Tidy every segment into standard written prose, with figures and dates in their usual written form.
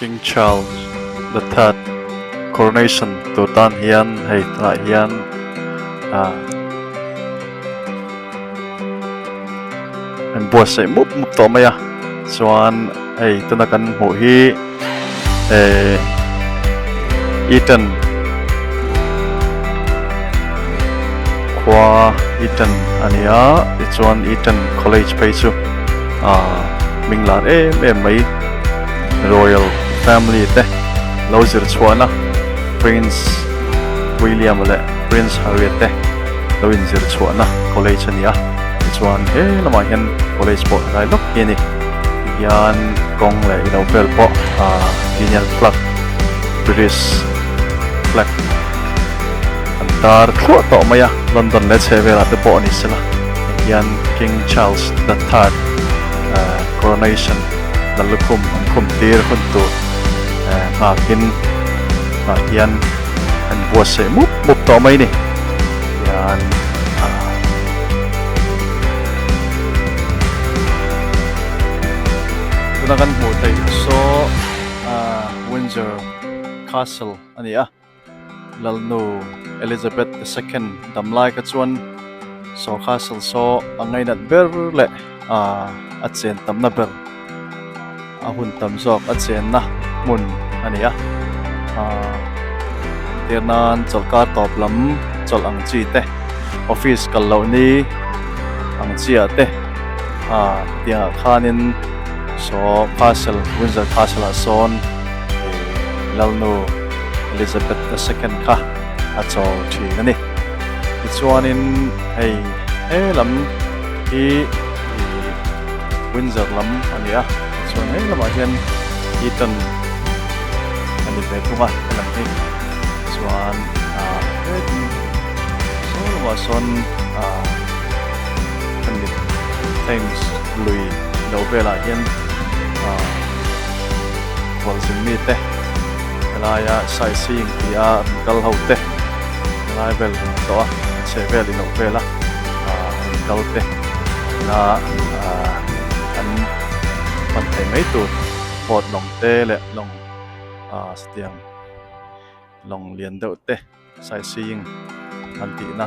King Charles the Third coronation tur tan hian hei tunah hian ah an buatsaih mup mup tawh mai a chuan hei tuna kan hmuh hi eh Eaton khua Eaton a ni a tichuan Eaton College phei chu ah hming lar em em mai Royal family te lo zir chhuahna Prince William leh Prince Harry te lo inzir chhuahna college a ni a tichuan he lamah hian college pawh tlai lawk hi a ni tihian kawng leh ilo vel pawh ah Union flag British flag an tar thluah tawh mai a London leh chhehvelah te pawh a ni sela tihian King Charles the Third ah coronation la lukhum an khum tir hun tur eh nghakin tah hian an buatsaih mup mup tawh mai a ni hian ah tuna kan hmuh theih saw ah Windsor Castle a ni a Lalnu Elizabeth the Second damlai kha chuan saw castle saw a ngainat ber leh ah a chen tamna ber a hun tam zawk a chenna hmun a ni a ah tir nan chawlhkar tawp lam chawlh ang chi te office kal loh ni ang chi ah te ah tiangah khanin saw castle Windsor castle ah sawn ih Lalnu Elizabeth the second kha a chawl thin a ni tichuanin hei he lam hi ih Windsor lam a ni a tichuan hei lamah hian Eton a ni ve thung a helam hi chuan ah hetin saw lamah sawn ah hemi Thames lui lo velah hian ah khualzin mite helaia sightseeing ti a rawn kal ho te helai vel rawn tlawh a a chheh vel ilo vel a ah rawn kal te na ah an hman theih mai tur boat lawng te leh lawng ah satiang lawng lian deuh te sightseeing an tihna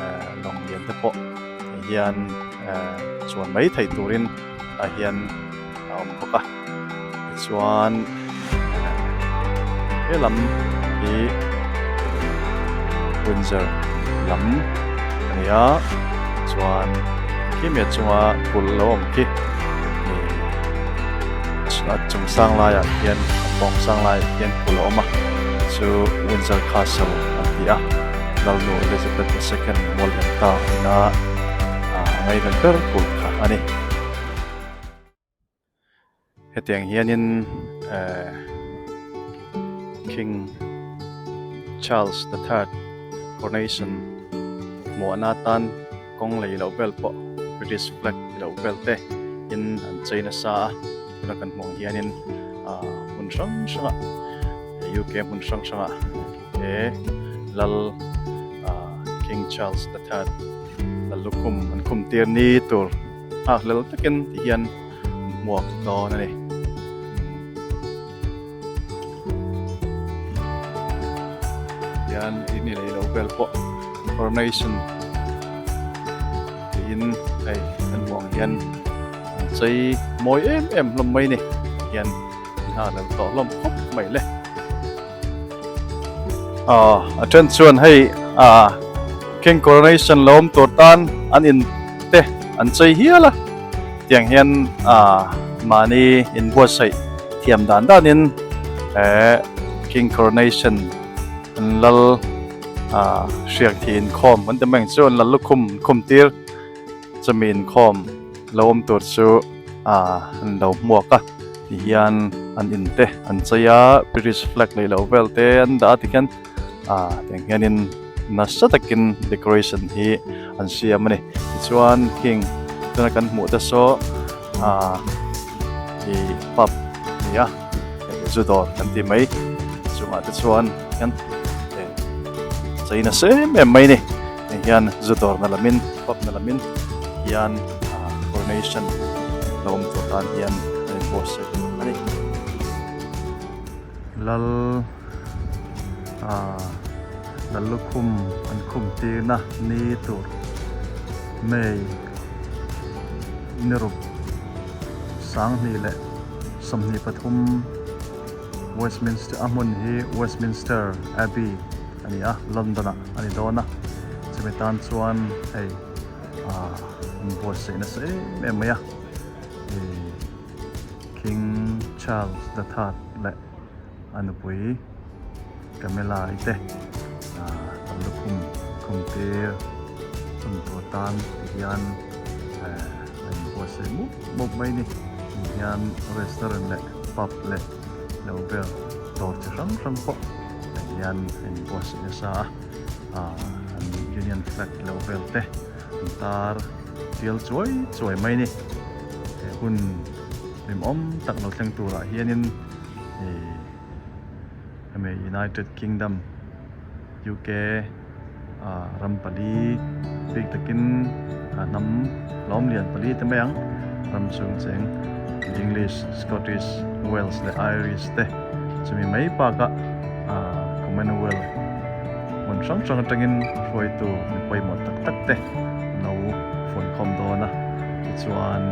eh lawng lian te pawh hian eh chuan mai theih turin tah hian a awm bawk a tichuan he lam hi Windsor lam a ni a chuan khimi a chunga kulh lo awm khi ih a chung sang laiah khian a pawng sang laiah khian kulh a awm a chu Windsor Castle an ti a Lalnu Elizabeth the second mual lian ta ina ah a ngaihven ber kulh kha a ni. Hetiang hianin eh King Charles the third coronation hmuahna atan kawng lei loh vel pawh British flag ti loh vel te in an chei nasa a tuna kan hmuh ang hianin ah hmun hrang hrangah UK hmun hrang hrangah he lal ah King Charles the third lal lukhum an khum tir ni tur nghakhlel takin ti hian an hmuak dawn a ni. Hian in i lei loh vel pawh coronation tiin hei an hmuh ang hian an chei mawi em em hlawm mai a ni hian nghakhlel tawh hlawm khawp mai le. Aw a then chuan hei ah King coronation lo awm tur tan an in te an chei hial a tiang hian ah mahni inbuatsaih thiam dan danin eh King coronation an lal ah hriak thih inkhawm an ti mai ang chu an lal lukhum khum tir chumi inkhawm lo awm tur chu ah an lo hmuak a tihian an in te an chei a British flag leh loh vel te an dah a tikhian ah tiang hianin nasa takin decoration hi an siam a ni tichuan king tuna kan hmuh te saw ah ih pub a ni a zu dawr kan ti mai chungah te chuan hian chei nasa em em mai a ni. Hei hian zu dawrna lamin pub na lamin hian ah coronation lo awm tur tan hian a inbuatsaih a ni. Lal ah Lal lukhum an khum tirna ni tur May ni ruk 20 leh 23 Westminster a hmun hi Westminster Abbey a ni a London ah a ni dawn a chumi tan chuan hei ah an buatsaih nasa em em mai a ih King Charles the Third leh a nupui Camilla i te ah an lukhum khum tir hun tur tan ti hian eh a inbuatsaih mup mup mai a ni ti hian restaurant leh pub leh lo vel dawr chi hrang hrang pawh ah hian a inbuatsaih nasa a ah an union flag lo vel te an tar tial chuai chuai mai a ni he hun hlimawm tak lo thleng turah hianin ih hemi United Kingdom UK ah ram pali bik takin hnam hlawm lian pali te mai ang ram chhung cheng English Scottish Wales leh Irish te chumi mai bakah ah Commonwealth hmun hrang hrang atangin hruaitu mi pawimawh tak tak te an lo funkhawm dawn a tichuan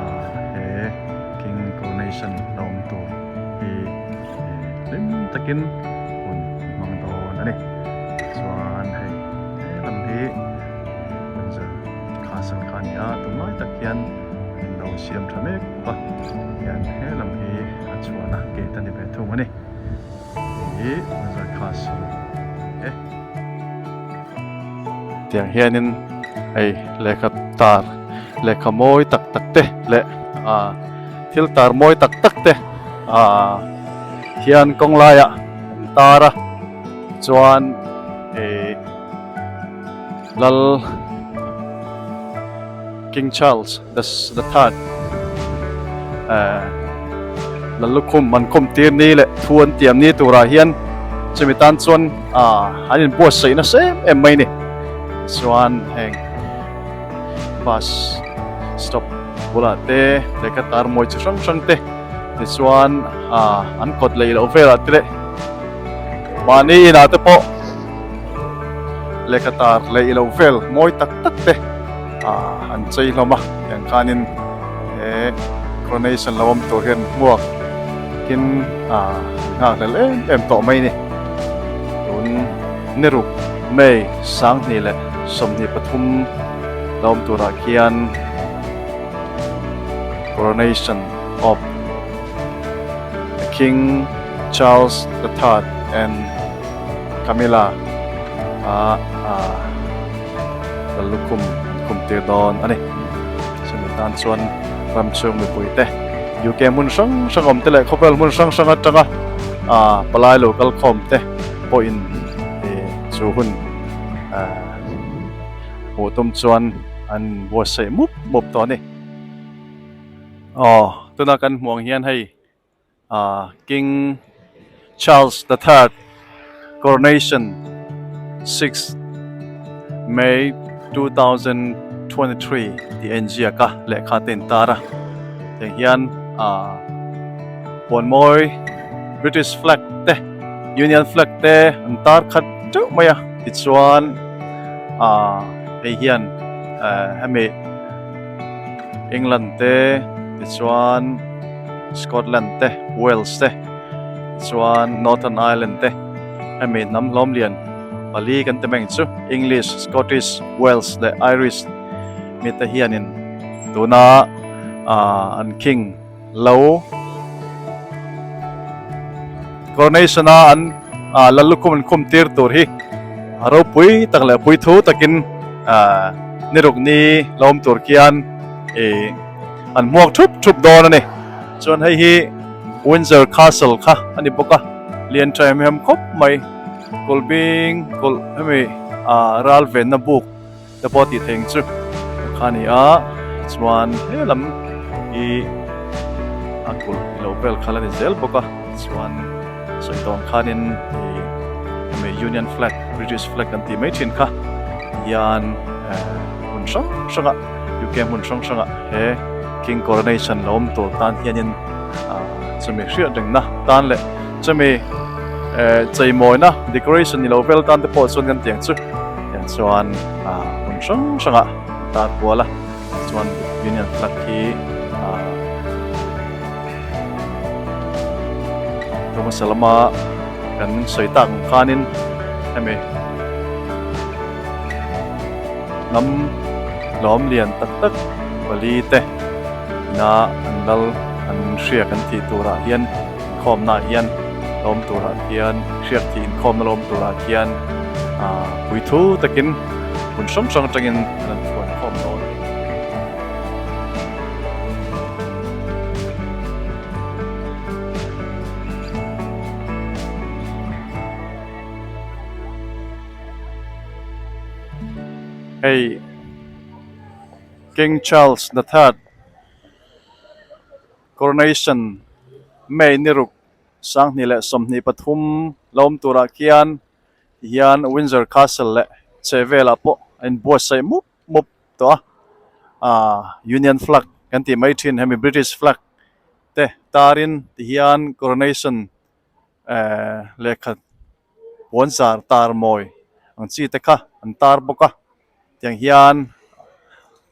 ah he King Coronation la awm tur hi hlim takin hun an hmang dawn a ni. Chuan hei helam hi Windsor Castle kha a ni a, tunlai tak hian an lo siam tha mek bawk a, hian helam hi a chhuahna gate a ni ve thung a ni. Hei hi Windsor Castle e. Tiang hianin hei lehkha tar lehkha mawi tak tak te leh ah thil tar mawi tak tak te ah hian kawng laiah an tar a chuan ih lal King Charles the the third eh lal lukhum an khawm tir ni leh thu an tiam ni turah hian chumi tan chuan ah an inbuatsaih nasa em em mai a ni chuan heng bus stop bulah te lehkha tar mawi chi hrang hrang te tichuan ah an kawt leh loh velah te leh mahni inah te pawh lehkha tar leh loh vel mawi tak tak te ah an chei hlawm a tiang khanin he coronation lo awm tur hian hmuak tin ah an nghak hlel em em tawh mai a ni tun ni ruk May 20 leh 23 lo awm turah khian coronation of the King Charles the Third and Camilla a ah lal lukhum an khum tir dawn a ni. Chumi tan chuan ram chhung mipui te UK hmun hrang hrang awm te leh khawvel hmun hrang hrang atanga ah palai lo kal khawm te pawhin ih chu hun ah hmuh tum chuan an buatsaih mup mup tawh a ni. Aw tuna kan hmuh ang hian hei ah King Charles the Third Coronation 6 May 2023 tih a inziak a lehkha te in tar a tiang hian ah puanmawi British flag te Union flag te an tar khat teuh mai a tichuan ah hei hian eh hemi England te tichuan Scotland te Wales te chuan Northern Ireland te hemi hnam hlawm lian pali kan ti mai ang chu English, Scottish, Wales leh Irish mi te hianin tuna ah an king lo coronation a an ah lal lukhum an khum tir tur hi a ropui tak leh pui thu takin ah ni ruk ni lo awm tur khian ih an hmuak thup thup dawn a ni chuan hei hi Windsor Castle kha a ni bawk a lian tha em em khawp mai kawlh bing kawlh hemi ah ral venna buk te pawh tih theih ang chu kha a ni a chuan he lam hi a kulh ilo vel kha la ni zel bawk a chuan sawi tawh ang khanin ih hemi Union flag British flag kan tih mai thin kha hian eh hmun hrang hrang ah UK hmun hrang hrang ah he King Coronation lo awm tur tan hianin ah chumi hriat rengna tan leh. Chumi cheimawina decoration ni lo vel tan te pawh chuan kan tiang chu tiang chuan hmun hrang hrangah an tar kual a chuan Union flag hi hmasa lama kan sawi tak ang khanin hemi hnam lawm lian tak tak pali te ina an lal an hriak an tih turah hian inkhawmnaah hian lawm turah hian hriak thih inkhawmna lawm turah hian ah puithu takin hmun hrang hrang atangin an rawn fuan khawm dawn a ni. Hei King Charles the Third Coronation May ni ruk 2023 la awm turah khian tihian Windsor Castle leh chhehvelah pawh a inbuatsaih mup mup tawh a, ah Union Flag kan tih mai thin hemi British Flag te tarin tihian Coronation eh lehkha puanzar tar mawi ang chi te kha an tar bawk a tiang hian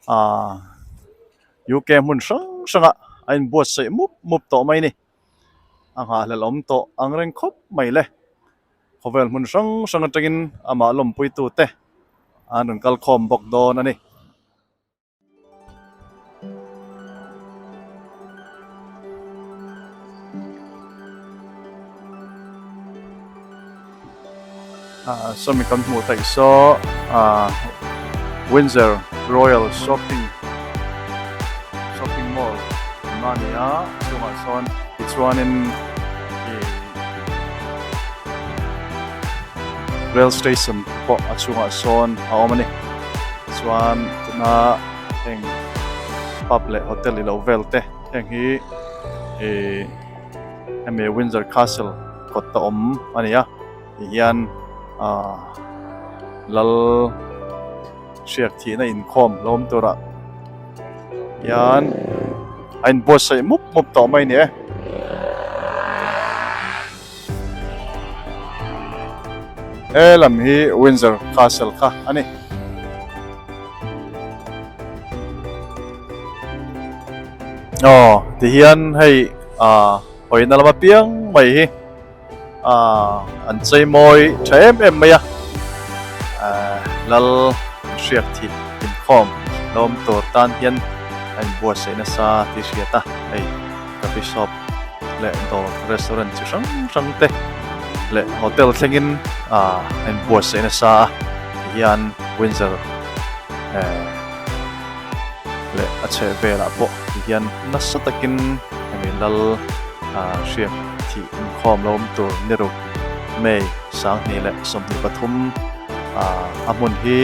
ah U_K hmun hrang hrang ah a inbuatsaih mup mup tawh mai a ni a nghahhlelh awm tawh ang reng khawp mai le khawvel hmun hrang hrang atangin amah lawmpui tu te an rawn kal khawm bawk dawn a ni. Ah sawmi kan hmuh theih saw ah Windsor Royal Shopping Shopping Mall awmna a ni a chungah sawn tichuanin ih Rail station pawh a chungah sawn a awm a ni. Chuan tuna heng pub leh hotel ilo vel te heng hi ih hemi Windsor Castle kawt a awm a ni a ti hian ah lal hriak thihna inkhawm lo awm turah hian a inbuatsaih mup mup tawh mai a ni e. He lam hi Windsor Castle kha a ni. Aw tihian hei ah hawina lama piang mai hi ah an chei mawi tha em em mai a ah lal an hriak thih inkhawm lawm tur tan hian a inbuatsaih nasa tih hriat a hei coffee shop leh dawr restaurant chi hrang hrang te leh hotel thlengin ah a inbuatsaih nasa a tihian Windsor eh leh a chheh velah pawh tihian nasa takin hemi lal ah hriak thih inkhawm lo awm tur ni ruk May 2023 ah a hmun hi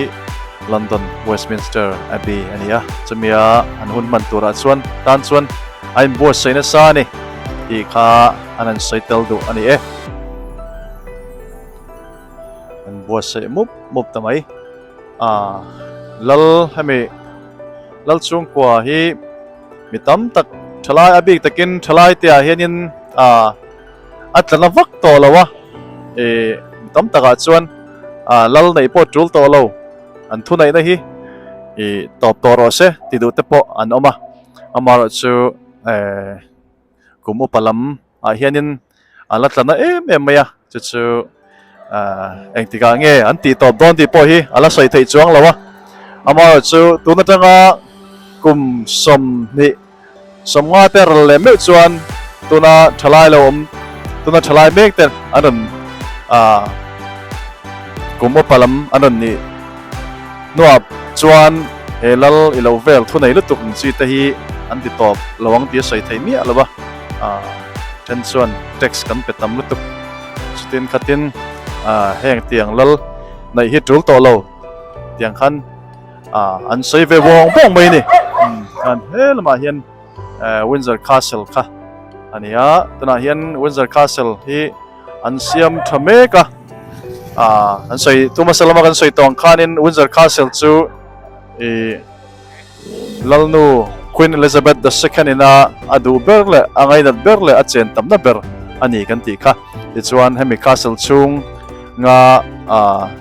London Westminster Abbey a ni a chumia an hun hman turah chuan tan chuan A inbuatsaih nasa a ni tih kha an han sawi tel duh a ni e. An buatsaih mup mup ta mai. Ah, Lal hemi Lal chhungkua hi mi tam tak thalai a bik takin thalai te ah hianin ah a tla na vak tawh lo a. Ih mi tam takah chuan ah Lal neih pawh tul tawh lo an thuneihna hi ih tawp tawh rawh se ti duh te pawh an awm a. Amaherawh chu eh kum upa lam ah hianin an la tla na em em mai a chu chu ah engtikah nge an tih tawp dawn tih pawh hi a la sawi theih chuang lo a amaherawh chu tun atanga kum sawmhnih sawmnga te ral leh meuh chuan tuna thalai lo awm tuna thalai mek te an rawn ah kum upa lam an rawn nih hnuah chuan he lal i lo vel thu nei lutuk ang chi te hi an ti tawp lo ang tih a sawi thei miah lo a, ah then chuan tax kan pe tam lutuk chutin khatin ah heng tiang lal neih hi tul tawh lo tiang khan ah an sawi ve vawng vawng mai a ni khan he lamah hian eh Windsor Castle kha a ni a tunah hian Windsor Castle hi an siam tha mek a ah an sawi tu hmasa lama kan sawi tawh ang khanin Windsor Castle chu ih Lalnu Queen Elizabeth the Second ina a duh ber leh a ngainat ber leh a chen tamna ber a ni kan tih kha. Tichuan hemi castle chhung nga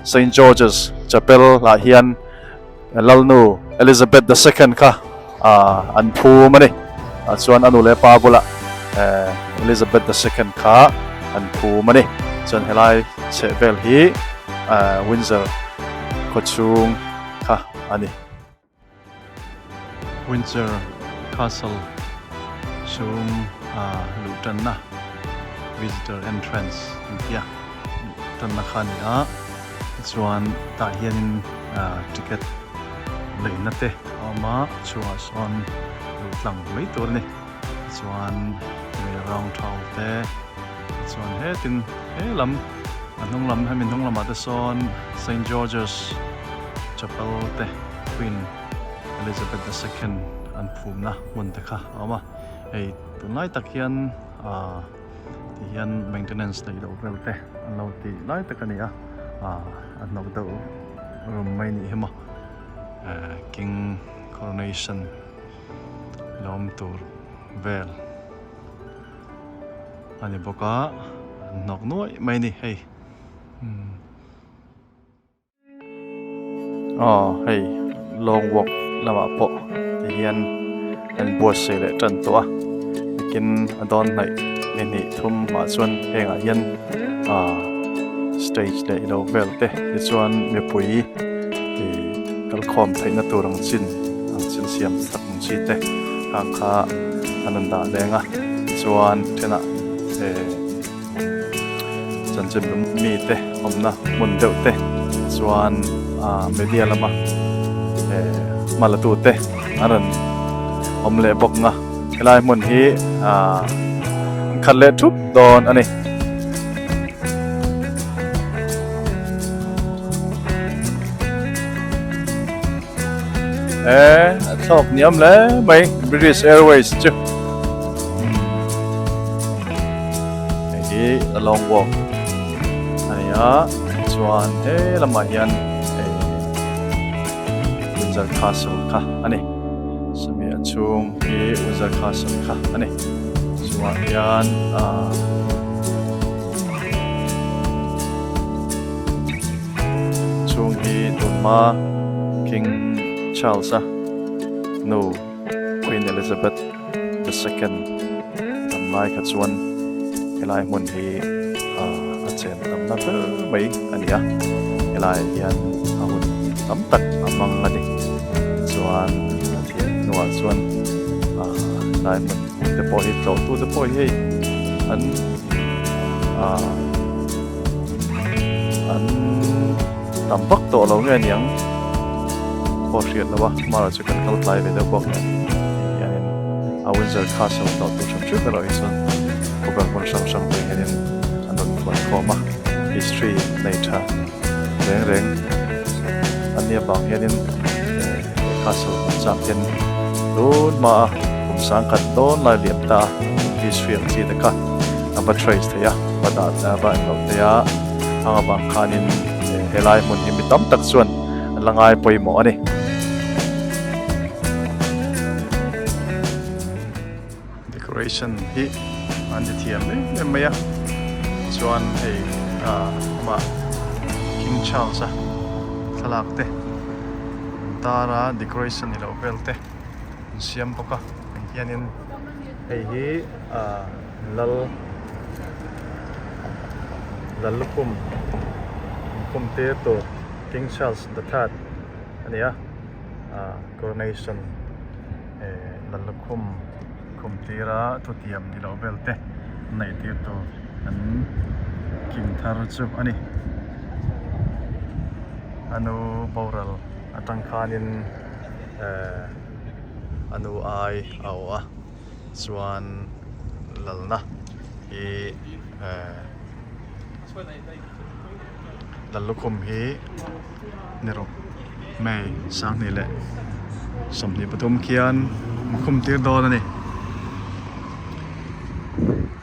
Saint George's Chapel ah hian Lalnu Elizabeth the Second kha an phum a ni. Chuan a nu leh pa bulah Elizabeth the Second kha an phum a ni. Chuan helai chheh vel hi Windsor khawchhung kha a ni. Windsor Castle chhung luh tanna visitor entrance an tih a, luh tanna kha a ni a, tichuan tah hianin ticket leina te a awm a, chhungah sawn luh tlang mai tur a ni, tichuan round towel te tichuan hetin he lam a hnung lam hemi hnung lamah te sawn Saint George's Chapel te Queen Elizabeth the Second an phumna hmun te kha a awm a, hei tunlai tak hian ahh ti hian maintenance neih loh vel te an lo tih lai tak a ni a, ahh a hnawk deuh rum mai nih hi maw ehh King Coronation lo awm tur vel a ni bawk a, an hnawk nuaih mai a ni hei umm. Aw hei long walk lamah pawh ti hian an buatsaih leh tan tawh a bikin a dawn hnaih ni hnih thum ah chuan hengah hian ah stage leh ilo vel te tichuan mipui ih kalkhawm theihna tur ang chin ang chin siam sak ang chi te khang kha an rawn dah leng a tichuan thenah eh. Chanchin mite awmna hmun deuh te chuan ah media lama eh hma la tute an rawn awm leh bawk nga helai hmun hi ah an khat leh thup dawn a ni. Eh a thlawk niam hle mai British Airways chu. Hei hi a long walk a ni a chuan he lamah hian hei Windsor Castle kha a ni sawmi a chhung hi Windsor Castle kha a ni chungah hian ahh chhung hi tunhma King Charles a nu Queen Elizabeth the second tam lai kha chuan helai hmun hi a chen tam na ber mai a ni a helai ah hian a hun tam tak a hmang a ni chuan a thih hnuah chuan helai hmun te pawh hi tlawh tu te pawh hi hei an an tam vak tawh lo nge aniang pawh hriat lo a hmarah chu kan kal tlai ve deuh bawk nen hianin a Windsor Castle tawh tur hrim hrim erawh hi chuan khawvel hmun hrang hrang te hianin an rawn fuan khawm a history nei tha reng reng an nih avang hianin eh he castle hmun chak hian tun hma a kum sangkhat dawn lai liam ta a history ang chi te kha a va trace thei a va dah a va englo thei a ang avang khanin helai hmun hi mi tam tak chuan an la ngai pawimawh a ni. Decoration hi an ti thiam em em mai a chuan hei ah amah King Charles a thlalak te an tar a decoration ni loh vel te an siam bawk a hei hianin hei hi ah lal lal lukhum inkhum tir tur King Charles the third a ni a ah coronation eh lal lukhum khum tira thutiam ni loh vel te neih tir tur an king thar chu a ni a nu boral atang khanin eh a nu ai a awh a. Chuan lalna hi eh lal lukhum hi ni rawh May sanghnih leh 23 khian khum tir dawn a ni.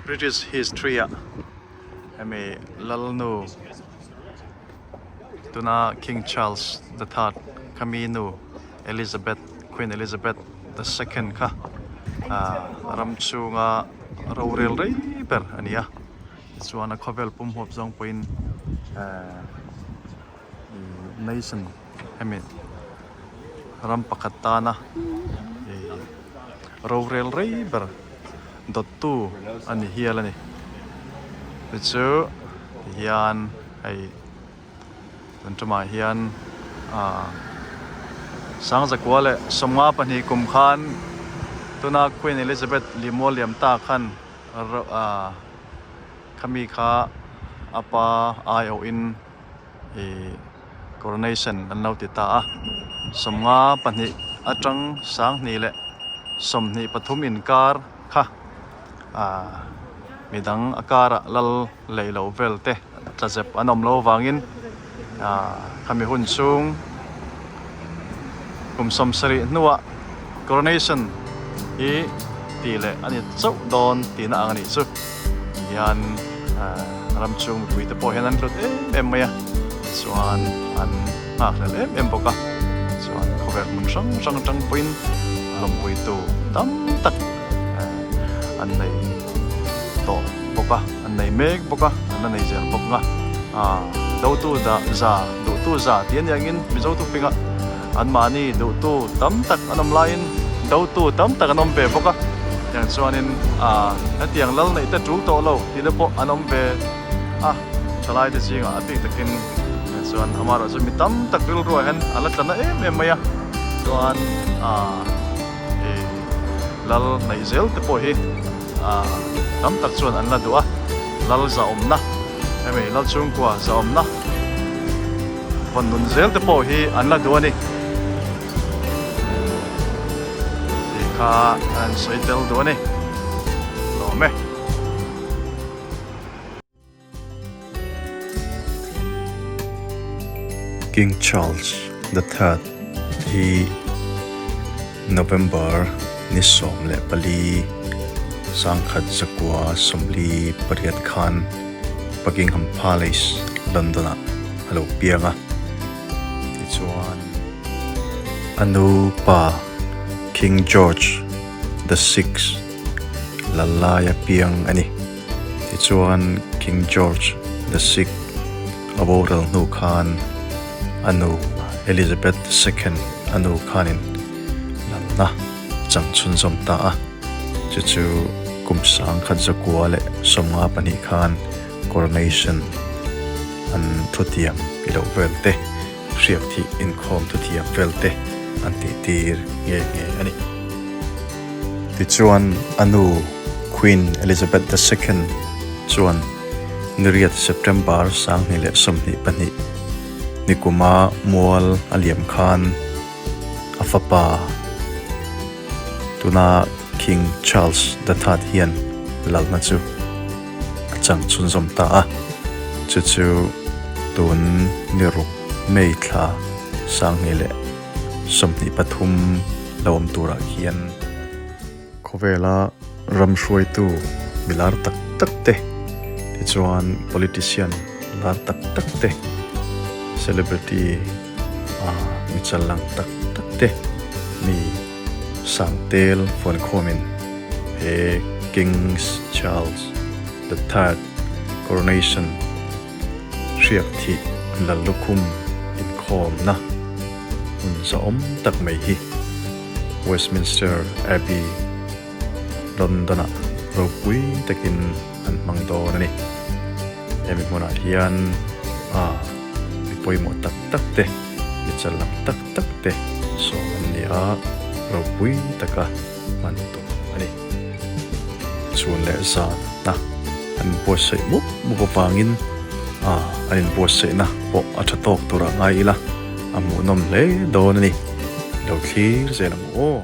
British history ah hemi lalnu tuna King Charles the third khami nu Elizabeth, Queen Elizabeth the second kha ram chhunga rorel rei ber a ni a. Tichuan a khawvel pum huap zawng pawhin ehh nation hemi ram pakhat tana ih rorel rei ber dawttu a ni hial a ni. Tichu tihian hei tun tumah hian ah Sangzakua leh 52 kum khan tuna Queen Elizabeth Limual liam ta khan Khami kha a pa aiawhin ih coronation an lo ti ta a, 52 atang 2023 inkar kha ah midang a karah lal lei lo vel te tla zep an awm lo avangin ah khami hun chhung kum 70 hnuah coronation hi tih leh a ni chauh dawn tihna ang a nih chu tihian ah ram chhung mipui te pawh hian an hlut em em mai a chuan an nghakhlel em em bawk a chuan khawvel hmun hrang hrang atang pawhin lawmpuitu tam tak eh an nei tawh bawk a an nei mek bawk a an la nei zel bawk nga ah dotu dah za duhtu za tih a ni angin Mizo thupinga Anmahni duhtu tam tak an awm laiin dotu tam tak an awm ve bawk a, tiang chuanin aah hetiang lal neih te tul tawh lo tih te pawh an awm ve a, thalai te zingah a bik takin chuan amaherawh chu mi tam tak rilruah hian a la tla na em em mai a, chuan aah ih lal neih zel te pawh hi aah tam tak chuan an la duh a, lal zahawmna hemi lal chhungkua zahawmna. Vawn nun zel te pawh hi an la duh a ni tih kha an sawi tel duh a ni. Lawm e. King Charles the Third hi November ni 14 1948 khan Buckingham Palace, London-ah a lo piang a. Tichuan, a nu pa King George the Sixth lal laia piang a ni. Tichuan, King George the Sixth a boral hnu khan a nu Elizabeth the Second a nu khanin lalna a chang chhunzawm ta a. Chu chu kum 1952 khan coronation an thutiam i loh vel te, hriak thih inkhawm thutiam vel te an tih tir nghe nghe a ni. Tichuan a nu Queen Elizabeth the Second chuan niriat September 2022 nikuma mual a liam khan a fapa Tuna King Charles the Third hian lalna chu a chang chhunzawm ta a, chu chu tun ni ruk May thla 2023 lo awm turah khian khawvela ram hruaitu mi lar tak tak te tichuan politician lar tak tak te celebrity mi challang tak tak te mi Sangtel phone khawmin he Kings Charles the Third Coronation hriak thih Lallukhum inkhawmna hmun zahawm tak mai hi Westminster Abbey, London-ah ropui takin an hmang dawn a ni. Hemi hmunah hian ah mi pawimawh tak tak te, mi challang tak tak te sawm an ni a, ropui taka hman tum a ni. Chhun leh zanna an inbuatsaih mup mup avangin ah an inbuatsaihna pawh a tha tawk turah ngai ila a hmuhnawm hle dawn a ni. Lo thlir zel ang aw.